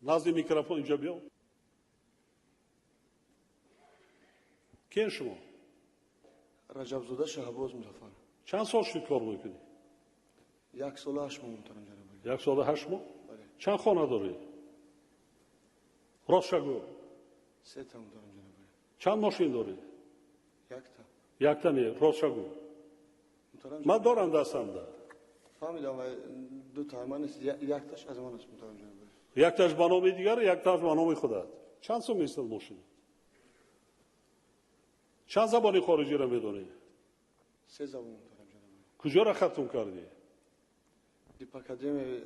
Назди микрофон инҷо биё. Киен шумо? Раҷабзода Шаҳбоз Музаффар. Чанд сол шуд кор мекунӣ? 1 сола 8 моҳ, муҳтарам ҷаноби олӣ. 1 сола 8 моҳ? Бале. Чанд хона дорӣ? Ростша гӯ. 3 та, муҳтарам ҷаноби олӣ. Чанд мошин дорӣ? 1 та. Якта не, ростша гӯ. Муҳтарам Ман дорам дастамда. Фаҳмидам, вай 2 та ман нест, якташ аз ман аст, муҳтарам ҷаноби олӣ. Якташ ба номи дигар, якташ ба номи худат. Чанд сум местад мошин? Чанд забони хориҷиро медонӣ? 3 забон, муҳтарам ҷаноби олӣ. Куҷоро хатм кардӣ? Дипакадемияи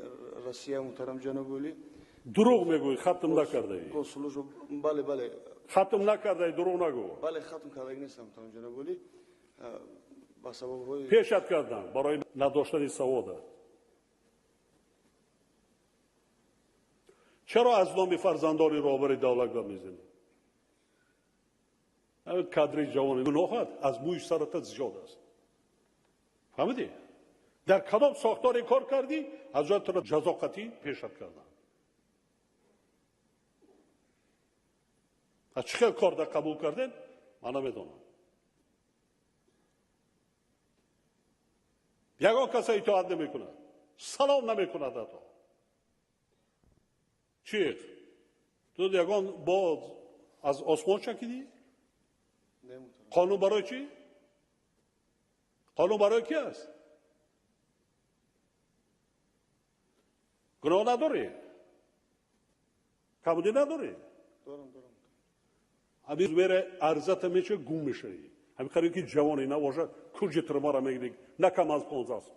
Россия, муҳтарам ҷаноби олӣ. Дурӯғ мегӯӣ, хатм накардаӣ. Госслужба, бале, бале. Хатм накардаӣ, дурӯғ нагӯ. Бале, хатм кардаги нестам, муҳтарам ҷаноби олӣ. Ба сабабҳои пешат кардам барои надоштани савода. Чаро аз номи фарзандони роҳбари давлат гап мезанӣ? Кадри ҷавони гуноҳат аз мӯи сарата зиёд аст. Фаҳмидӣ? Дар кадом сохторе кор кардӣ, аз ҷои туро ҷазо қатъӣ пешат кардам. Аз чӣ хел кор дар қабул кардем, ман намедонам. Ягон каса итоат намекунад, салом намекунад ҳатто. Чӣ? Ту ягон бод аз осмон чакидӣ? Қонун барои чӣ? Қонун барои ки аст? Гуноҳ надорӣ? Камбудӣ надорӣ? Дорам, дорам. Ҳамин мере арзата меча гум мешавӣ. Ҳамин қариб ки ҷавоне набошад, куҷи турмаро мегирӣ, на кам аз 15 сол.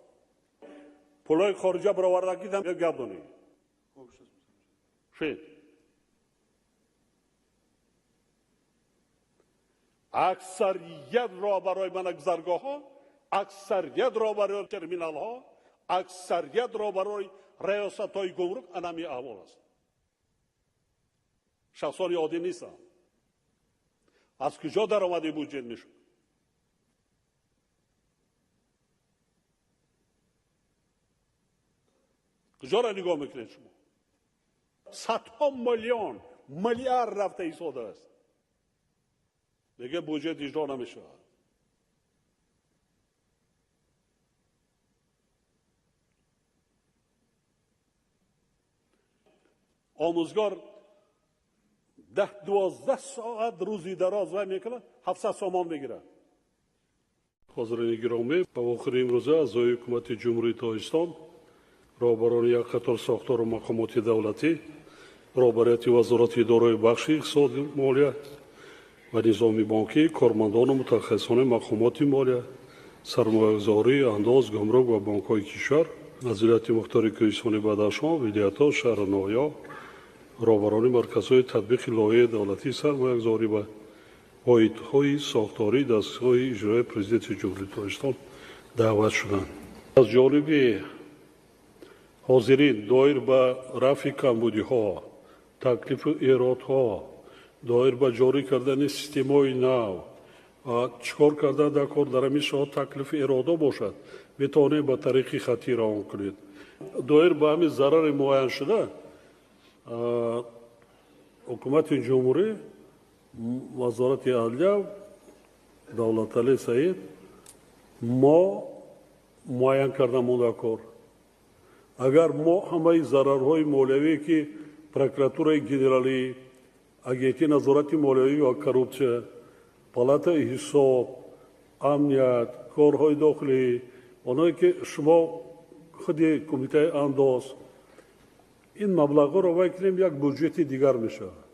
Пулҳои хориҷа бароварда кидам, як гап донӣ. Шед. Аксарият роҳбарои манагузаргоҳҳо, аксарият роҳбарои терминалҳо, аксарият роҳбарои раёсатҳои гумрук анами аҳвол аст. Шахсони оддӣ нестанд. Аз куҷо даромади буҷет мешуд? Куҷоро нигоҳ мекунед шумо? Садҳо миллион, миллиард рафта истода аст. Мегӯяд буҷет иҷро намешавад. Омӯзгор 10-12 соат рӯзи дароз вай мекунад, 700 сомон мегирад. Ҳозирини гиромӣ, ба охири имрӯза аъзои ҳукумати Ҷумҳурии Тоҷикистон, роҳбарони як қатор сохтору мақомоти давлатӣ, роҳбарияти вазорати идораи бахши иқтисоди молия ва низоми бонкӣ, кормандону мутахассисони мақомоти молия, сармоягузорӣ, андоз, гумрук ва бонкҳои кишвар аз вилояти мухтори Кӯҳистони Бадахшон, вилоятҳо, шаҳру ноҳияҳо, роҳбарони марказҳои татбиқи лоиҳаи давлатии сармоягузорӣ ва воҳидҳои сохтории дастгоҳи иҷроияи Президенти Ҷумҳурии Тоҷикистон даъват шуданд. Аз ҷониби ҳозирин доир ба рафъи камбудиҳо, таклифу эродҳо, доир ба ҷорӣ кардани системаҳои нав, чӣ кор кардан дар кор дар ҳамин соат таклифу эродҳо бошад, метавонед ба тариқи хаттӣ равон кунед. Доир ба ҳамин зарари муайяншуда, ҳукумати ҷумҳурӣ, вазорати адлия, Давлаталӣ Саид, мо муайян карда монда кор. Агар мо ҳамаи зарарҳои молиявие ки прокуратураи генералӣ, агентии назорати молиявӣ ва коррупсия, палатаи ҳисоб, амният, корҳои дохилӣ, оное ки шумо худи кумитаи андоз, ин маблағҳоро вай кунем, як буҷети дигар мешавад.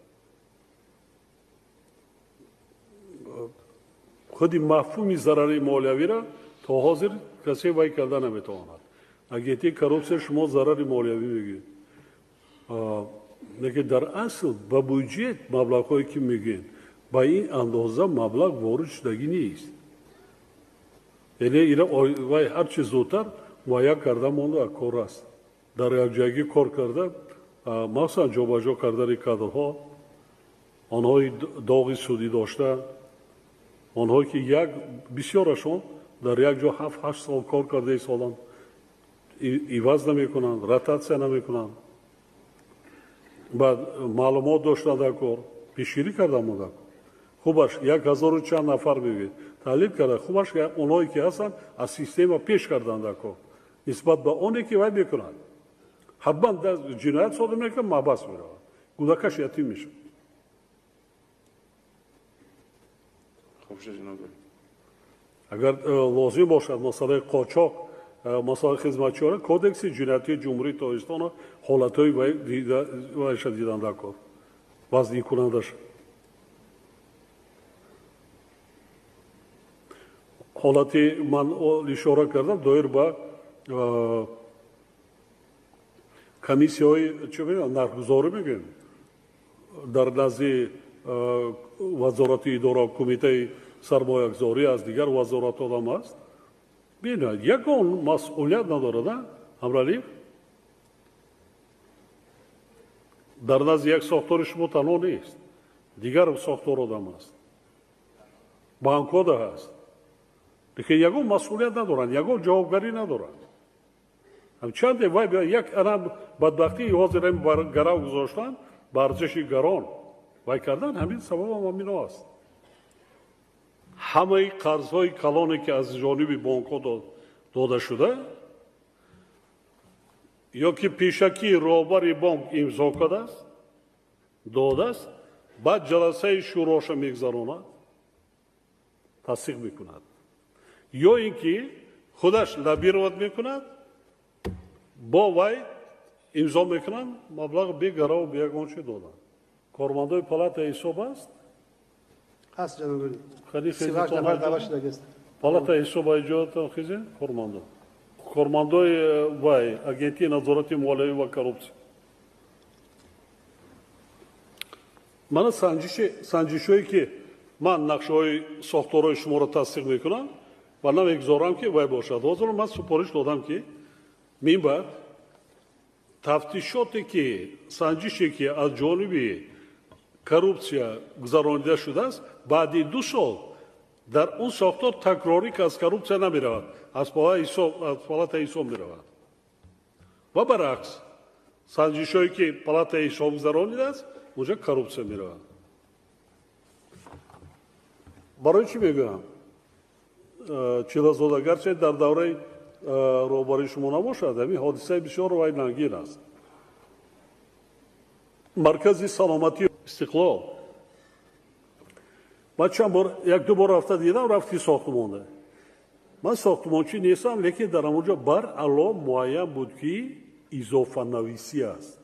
Худи мафҳуми зарари молиявиро то ҳозир касе вай карда наметавонад. Агентии коррупсия шумо зарари молиявӣ мегӯед. Лекин дар асл ба буҷет маблағҳое ки мегӯед, ба ин андоза маблағ ворид шудагӣ нест. Яъне ира вай ҳар чи зудтар муайян карда монда кор аст. Дар якҷоягӣ кор карда, махсусан ҷобаҷо кардани кадрҳо, онҳои доғи судӣ дошта, онҳое ки як бисёрашон дар як ҷо 7-8 сол кор карда истоданд, иваз намекунанд, ротатсия намекунанд. Баъд маълумот дошта дар кор, пешгирӣ карда мо дар кор. Хубаш 1000 чанд нафар мегӯед. Таҳлил карда, хубаш онҳое ки ҳастанд аз система пеш кардан дар кор. Нисбат ба оне ки вай мекунад. Ҳатман ҷиноят содир мекунад, маҳбас меравад. Кӯдакаш ятим мешавад. Агар лозим бошад масъалаи қочоқ, масъалаи хизматчиёна, кодекси ҷиноятии Ҷумҳурии Тоҷикистонро ҳолатҳои вайша дидан дар кор, вазникунандаша. Ҳолати ман ишора кардам доир ба комиссияҳои чӣ мегӯям, нархгузорӣ мегӯем, дар назди вазорати идора, кумитаи сармоягузорӣ аз дигар вазоратҳо ҳам аст. Бинед, ягон масъулият надорад, Ҳамралиев? Дар назди як сохтори шумо танҳо нест, дигар сохтор одам аст, банкҳо да ҳаст. Лекин ягон масъулият надоранд, ягон ҷавобгарӣ надоранд. Чанде вай як ана бадбахтии ҳозир гарав гузоштан ба арзиши гарон вай кардан, ҳамин сабабам ҳамино аст. Ҳамаи қарзҳои калоне ки аз ҷониби бонкҳо дода шуда, ё ки пешакӣ роҳбари бонк имзо кардааст, додааст, баъд ҷаласаи шӯроша мегузаронад, тасдиқ мекунад, ё ин ки худаш лоббировать мекунад, бо вай имзо мекунанд, маблағ бегараву беягон чи доданд. Кормандои палатаи ҳисоб аст? Ҳаст, ҷаноби олӣ. 38 нафар даъват шудагист. Палатаи ҳисоб иҷодатон хизед? Кормандо. Кормандои вай, агентии назорати молиявӣ ва коррупсия. Мана санҷишҳое ки ман нақшаҳои сохторҳои шуморо тасдиқ мекунам ва намегузорам ки вай бошад. Ҳозир ман супориш додам ки минбаъд тафтишоте ки санҷише ки аз ҷониби коррупсия гузаронида шудааст, баъди 2 сол дар он сохтор такрорӣ ки аз коррупсия намеравад, аз палатаи ҳисоб меравад. Ва баръакс, санҷишҳое ки палатаи ҳисоб гузаронидааст, онҷа коррупсия меравад. Барои чӣ мегӯям? Чилазода, гарчи дар давраи роҳбарии шумо набошад, ҳамин ҳодисаи бисёр вайнангин аст. Маркази саломатии Истиқлол. Ман чанд бор, як-ду бор рафта дидам, рафти сохтмонда. Ман сохтмончӣ нестам, лекин дар ҳамон ҷо баръало муайян буд ки изофанависӣ аст.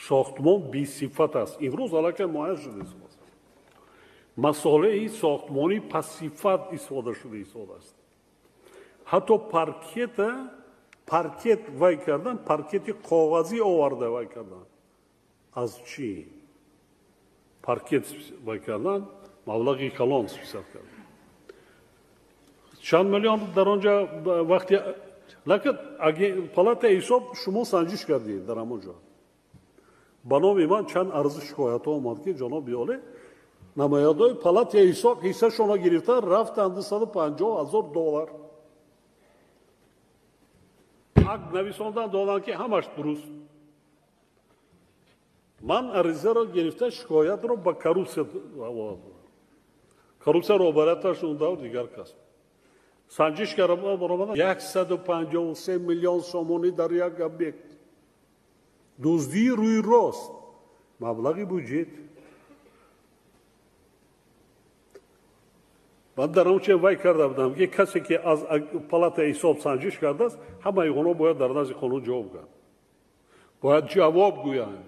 Сохтмон бесифат аст. Имрӯз аллакай муайян шуда истодааст. Масолеҳи сохтмонӣ пасифат истифода шуда истодааст. Ҳатто паркет вай кардан, паркети коғазӣ оварда вай кардан. Аз чӣ? Паркет вай кардан, маблағи калон списат кардан. Чанд миллион дар он ҷо вақти лакад палатаи ҳисоб шумо санҷиш кардед дар ҳамон ҷо. Ба номи ман чанд арзу шикоятҳо омад ки ҷаноби олӣ намояндаҳои палатаи ҳисоб ҳиссашонро гирифта рафтанд 250 000 доллар. Акт нависондан доданд ки ҳамаш дуруст. Ман аризаро гирифта шикоятро ба коррупсия овардам. Коррупсия роҳбарияташ он давр дигар кас. Санҷиш кардам, баромадам 153 миллион сомонӣ дар як объект. Дуздии рӯи рост, маблағи буҷет. Ман дар он чӣ вай карда будам ки касе ки аз палатаи ҳисоб санҷиш кардааст, ҳамаи онҳо бояд дар назди қонун ҷавоб гӯянд. Бояд ҷавоб гӯянд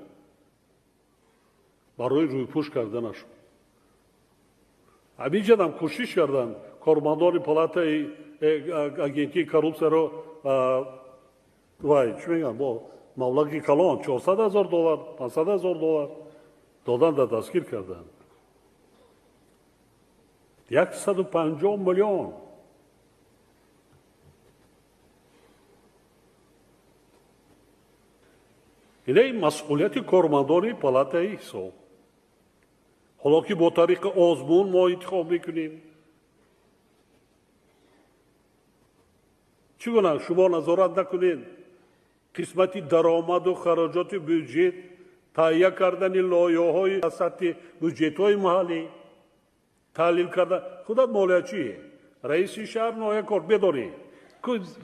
барои рӯйпӯш карданашон. Ҳамин ҷадам кӯшиш карданд кормандони палатаи агентии коррупсияро вай чӣ мегӯянд, бо маблағи калон 400 000 доллар, 500 000 доллар додан дар дастгир карданд. 150 миллион. Инаи масъулияти кормандони палатаи ҳисоб. Ҳоло ки бо тариқи озмун мо интихоб мекунем. Чӣ гуна шумо назорат накунед, Қисмати даромаду хароҷоти бюҷет, таҳия кардани лоиҳаҳои сатҳи бюҷетҳои маҳаллӣ, таҳлил кардан. Худат молиячӣ, раиси шаҳр ноҳия кор бедорӣ.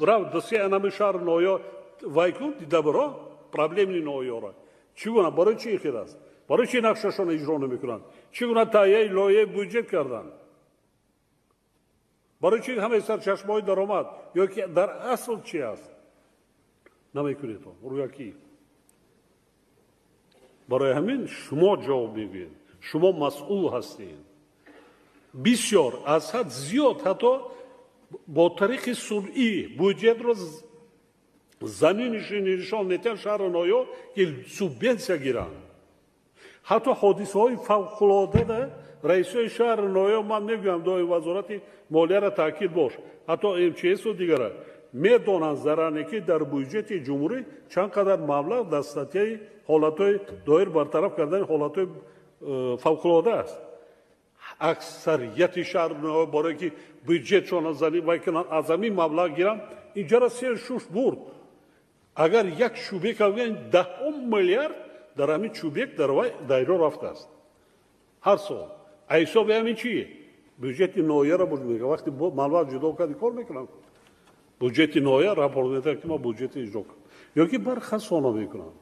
Рав се анами шаҳр ноҳия вай кун, дида биро проблемни ноҳияро. Чӣ гуна, барои чӣ хел аст? Барои чӣ нақшашон иҷро намекунанд? Чӣ гуна таҳияи лоиҳаи бюҷет карданд? Барои чӣ ҳамаи сарчашмаҳои даромад ё ки дар асл чӣ аст? Намекунед он рӯякӣ. Барои ҳамин шумо ҷавоб мегӯед, шумо масъул ҳастед. Бисёр аз ҳад зиёд ҳатто бо тариқи сунъӣ бюҷетро заминиши нишон метиҳанд шаҳру ноҳияҳо ки субвенсия гиранд. Ҳатто ҳодисаҳои фавқулодада раисои шаҳру ноҳияҳо, ман мегӯям доим вазорати молияро таъкид бош, ҳатто МЧСу дигара медонанд заране ки дар бюҷети ҷумҳурӣ чанд қадар маблағ дар статьяи ҳолатҳои доир бартараф кардани ҳолатҳои фавқулода аст. Аксарияти шаҳру ноҳияҳо барое ки бюҷетшонро вай кунанд, аз ҳамин маблағ гиранд, инҷара сер шуш бурд. Агар як чӯбек гӯянд, 10 миллиард дар ҳамин чӯбек дар вай дайро рафтааст ҳар сол. А ҳисоби ҳамин чи? Бюҷети ноҳияро буд мекунад. Вақте маблағ ҷудо карди кор мекунанд. Бюҷети ноҳия рапорт медиҳад ки ма бюҷети иҷро кардам. Ё ки бархасона мекунанд.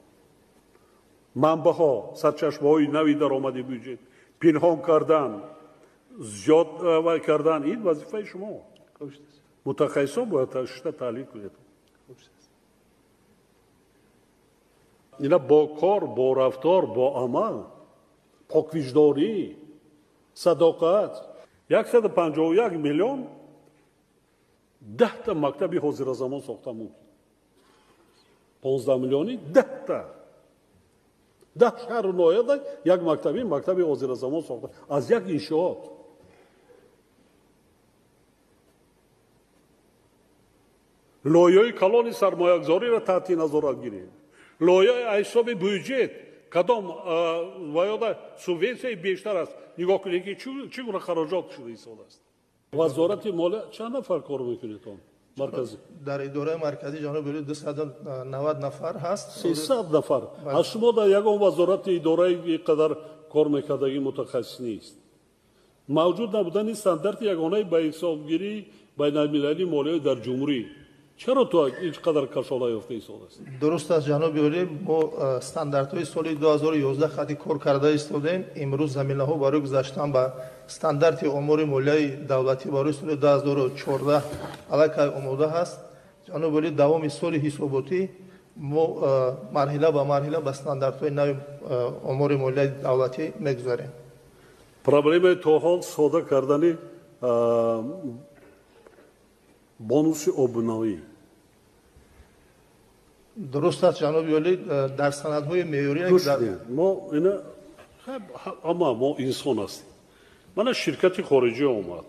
Манбаъҳо, сарчашмаҳои нави даромади бюҷет, пинҳон кардан, зиёд вай кардан, ин вазифаи шумо. Мутахассисон бояд шишта таҳлил кунед. Ина бо кор, бо рафтор, бо амал, поквиҷдорӣ, садоқат. 151 миллион 10 мактаби ҳозиразамон сохта мумкин. 15 миллиони 10та. 10 шаҳру ноҳияда як мактаби ҳозиразамон сохта аз як иншоот. Лоиҳаи калони сармоягузориро таҳти назорат гирем. Лоиҳаи ҳисоби бюҷет кадом ваёда субвенсияи бештар аст. Нигоҳ кунед ки чӣ гуна хароҷот шуда истодааст. Вазорати молия чанд нафар кор мекунед он марказӣ? Дар идораи марказӣ ҷаноби олӣ 290 нафар ҳаст. 300 нафар. Аз шумо дар ягон вазорати идораи қадар кор мекардагӣ мутахассис нест. Мавҷуд набудани стандарти ягонаи ба ҳисобгирии байналмилалии молиявӣ дар ҷумҳурӣ. Чаро то ин қадар кашола ёфта истодааст? Дуруст аст ҷаноби олӣ, мо стандартҳои соли 2011 хати кор карда истодем. Имрӯз заминаҳо барои гузаштан ба стандарти омори молияи давлатӣ барои соли 2014 аллакай омода ҳаст. Ҷаноби олӣ, давоми соли ҳисоботӣ мо марҳила ба марҳила ба стандартҳои нави омори молияи давлатӣ мегузарем. Проблемаи то ҳол сода кардани бонуси обунавӣ. Дуруст аст ҷаноби олӣ, дар санадҳои меъёрӣ мо ина ама мо инсон ҳастем. Мана ширкати хориҷӣ омад,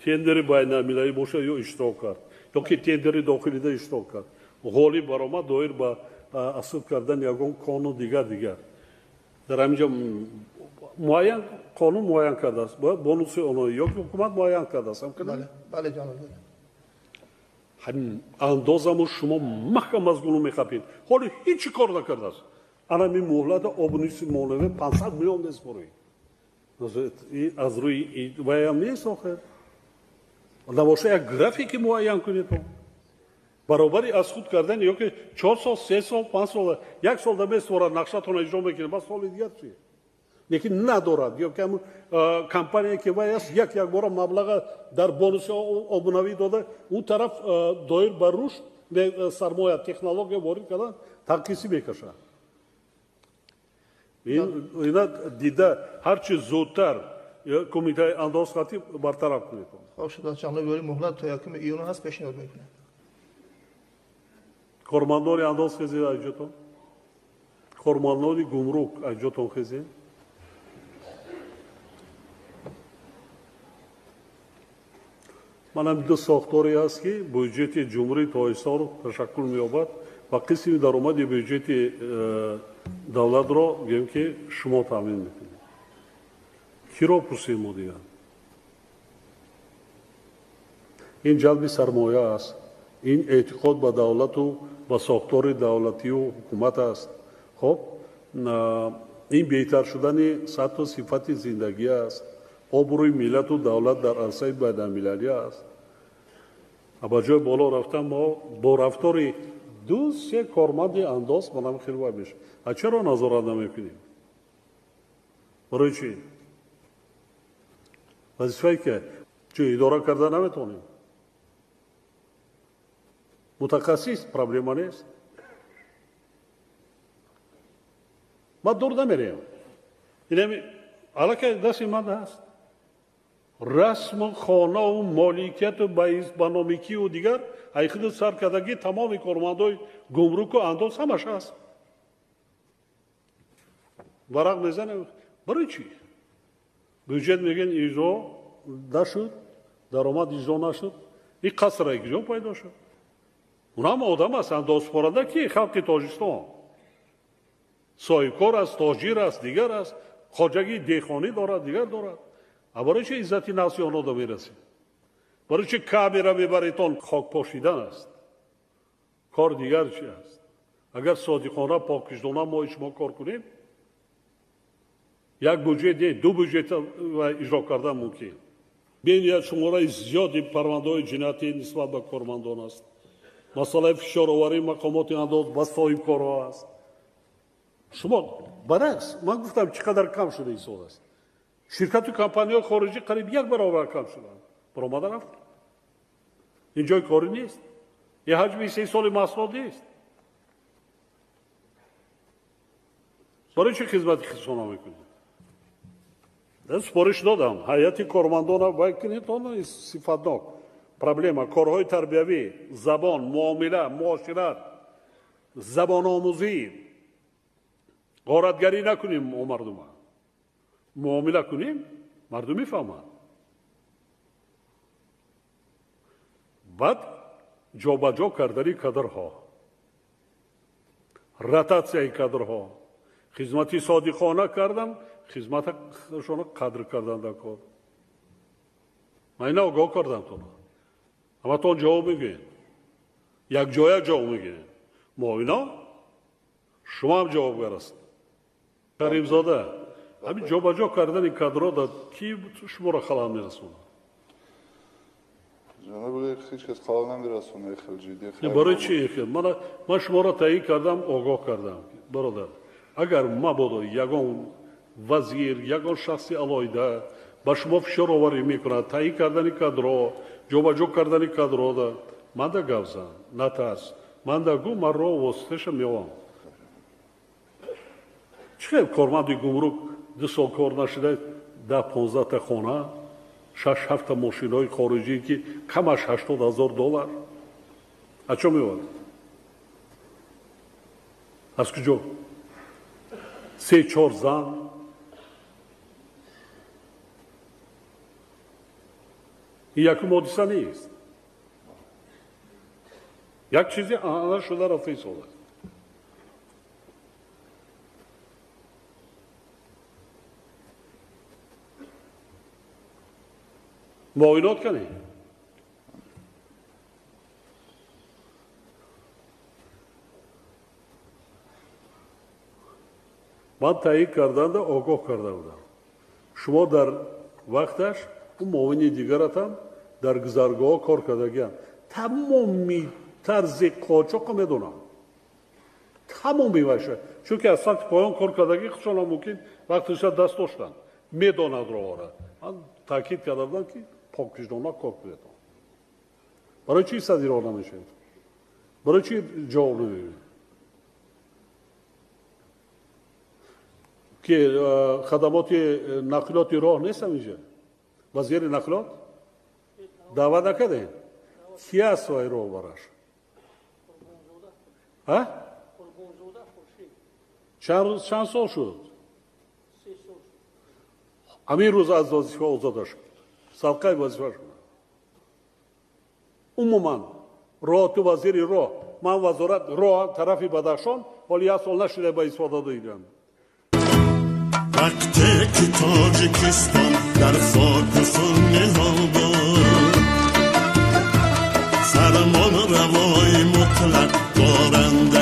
тендери байналмилалӣ бошад ё иштирок кард, ё ки тендери дохилида иштирок кард, ғолиб баромад доир ба асуд кардани ягон кону дигар. Дар ҳамин ҷо муайян қонун муайян кардааст, бояд бонуси оно ё ки ҳукумат муайян кардааст. Бале ҷаноби олӣ. Ҳамин андозамо шумо маҳкам аз гуну мехапед. Ҳоло ҳеҷ чӣ кор накардааст. Ана ҳамин муҳлата обуниси молиявӣ 500 миллион месупоред. Аз рӯи ваям нест охир. Набоша як графики муайян кунед. Баробари аз худ кардан ё ки 4 сол, 3 сол, 5 сол, як сол да месупорад, нақшатонро иҷро мекунед, баъд соли дигар чӣ? Лекин надорад. Ё ки ҳамун компания ки вай аст, як бора маблаға дар бонуси обунавӣ дода, он тараф доир ба рушд сармоя, технология ворид кардан танқисӣ мекашад. Ина дида ҳарчи зудтар кумитаи андоз хатӣ бартараф кунед. Хоб шуд, ҷаноби олӣ, муҳлат то 1 июн ҳаст, пешниҳод мекунем. Кормандони андоз хезед айҷотон, кормандони гумрук айҷотон хезед. Манам ду сохторе ҳаст ки бюҷети ҷумҳурии Тоҷикистонро ташаккул меёбад ва қисми даромади бюҷети давлатро гӯем ки шумо таъмин мекунед. Киро пурсем мо дигар? Ин ҷалби сармоя аст, Ин эътиқод ба давлату ба сохтори давлатию ҳукумат аст. Хоб, ин беҳтар шудани сатҳу сифати зиндагӣ аст. Обрӯи миллату давлат дар арсаи байналмилалӣ аст. Ба ҷои боло рафтан мо бо рафтори 2-3 корманди андоз манам хеле вай мешавад. А чаро назорат намекунем? Барои чӣ? Вазифае ки чӣ идора карда наметавонем. Мутахассис проблема нест. Ма дур намерем. Инами аллакай дасти ман ҳаст. Расму хонаву моликияту ба номикию дигар ҳайқиду сар кардагӣ тамоми кормандои гумруку андоз ҳамаш ҳаст. Варақ мезанем. Барои чӣ? Бюҷет мегӯянд иҷро нашуд, даромад иҷро нашуд. Ин қасра куҷо пайдо шуд? Унам одам аст, андозспоранда ки халқи Тоҷикистон. Соҳибкор аст, тоҷир аст, дигар аст, хоҷагии деҳқонӣ дорад, дигар дорад. А барои чӣ иззати нафси онҳо до мерасед? Барои чӣ камера мебаретон? Хок пошидан аст. Кор дигар чи аст? Агар содиқона, покиштона мо шумо кор кунем, як буҷет не, ду буҷет иҷро кардан мумкин. Бениҳоят шумораи зиёди парвандаҳои ҷиноятӣ нисбат ба кормандон аст. Масъалаи фишороварии мақомоти андоз ба соҳибкорҳо аст. Шумо баръакс, ман гуфтам чӣ қадар кам шуда ин сол аст. Ширкату компанияҳои хориҷӣ қариб як баробар кам шуданд. Баромада рафт. Ин ҷои корӣ нест. Ин ҳаҷми истеҳсоли маҳсулот нест. Барои чӣ хизмати хисона мекунед? Супориш додам. Ҳайати кормандона вай кунед, он сифатнок. Проблема корҳои тарбиявӣ, забон, муомила, муошират, забономӯзӣ. Ғоратгарӣ накунем мо мардума. Муомила кунем, мардум мефаҳмад. Баъд ҷобаҷо кардани кадрҳо, ротатсияи кадрҳо, хизмати содиқона кардан, хизматашонро қадр кардан дар кор. Ман ина огоҳ кардам тона. Ҳаматон ҷавоб мегӯед. Якҷоя ҷавоб мегӯед. Мо ино шумо ҳам ҷавобгар ҳастед. Каримзода, ҳамин ҷобаҷо кардани кадрҳо дар ки шуморо халал мерасонад? Ҷаноб, ҳеҷ кас халал намерасонад, хеле ҷиддӣ. Барои чӣ? Ман шуморо таъйин кардам, огоҳ кардам. Бародар, агар мабодо ягон вазир, ягон шахси алоҳида ба шумо фишороварӣ мекунад, таъйин кардани кадрҳо, ҷобаҷо кардани кадрҳо, ман да гап зан, натарс. Ман да гӯ, ман роҳ воситаша меовам. Чӣ хел корманди гумрук 2 сол кор нашуда, 10-15 хона, 6-7 мошинои хориҷӣ ки камаш $80,000. Аз чо меовард? Аз куҷо? 3-4 зан. Ин якум ҳодиса нест. Як чизе анъана шуда рафта истодааст. Муоинот кардем. Ман таъйин карданда огоҳ карда будам. Шумо дар вақташ ӯ муовини дигаратам дар гузаргоҳҳо кор кардагиам. Тамоми тарзи қочоқро медонам. Тамоми ваша. Чунки аз сатҳи поён кор кардагӣ худшонам мумкин вақтиша даст доштанд. Медонад роҳора. Ман таъкид карда будам ки покиштона кор кунед. Барои чӣ садиро намешавед? Барои чӣ ҷавоб намегӯед? Ки хадамоти нақлиёти роҳ нестам инҷа? Вазири нақлиёт даъват накардем? Ки аст вай роҳбараш? Чанд сол шуд? Ҳамин рӯз аз вазифа озода шуд. Сабқаи вазифа шуд. Умуман роҳ ту вазири роҳ, ман вазорат роҳ тарафи Бадахшон, ҳоли як сол нашуда ба истифода додам. وقتی که تاجیکستان در خاک خون نهاد، فرمان روا Миллатlar доранд.